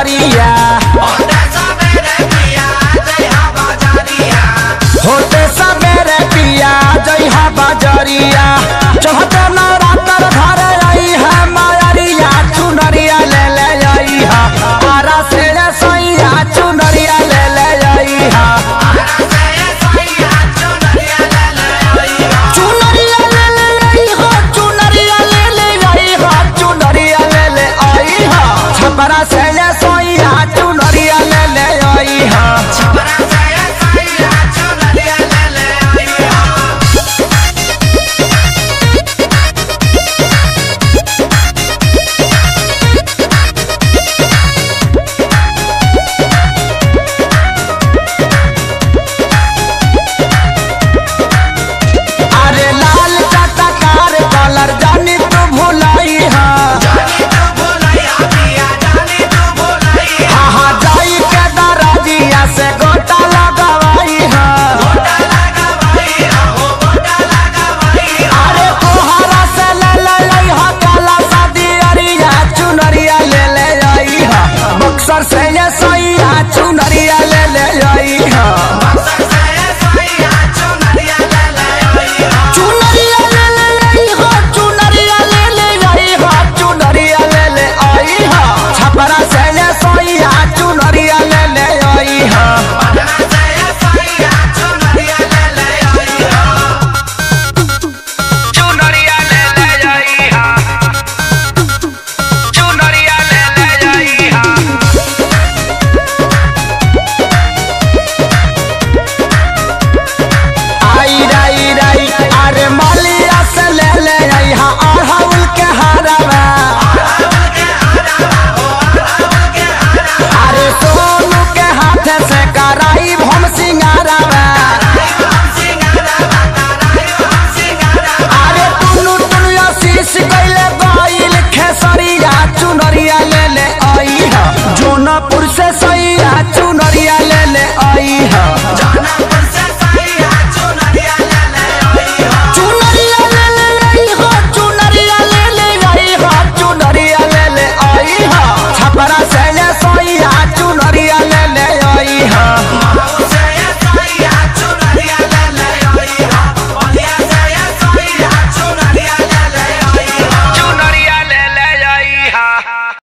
बजरिया। होते सबेरे पिया जइहा बजरिया। चढ़ते नवरात्र घर आई है मायरिया चुनरिया ले ले आईहा। आरा से सैया चुनरिया ले ले आईहा। चुनरिया ले ले आईहा, चुनरिया ले ले आईहा, चुनरिया ले ले आईहा। छपरा से सैया चुनरिया ले ले आईहा। अरे लाल चटकार कलर जानी तू भुलाई हा। हाँ जाई के दरजिया से गोटा लगवाई हा। अरे कोहरा से ले ले आई हा काला शादी अरिया चुनरिया ले ले आई हा। बक्सर से ये सैया चुनरिया ले ले आई हा। चुनरिया ले ले आई हा, चुनरिया ले ले आई हा, चुनरिया ले ले आई हा। छपरा से ये सैया चुनरिया ले ले आई हा। चुनरिया ले ले आई हा, चुनरिया ले ले आई हा। आई राई राई अरे मालिया से ले ले आई हा अड़हुल के हारवा। अरे सोनू के हाथ से कराई हम सिंगारवा। अरे टुनु टुनु आशीष कैले गइल खेसरिया।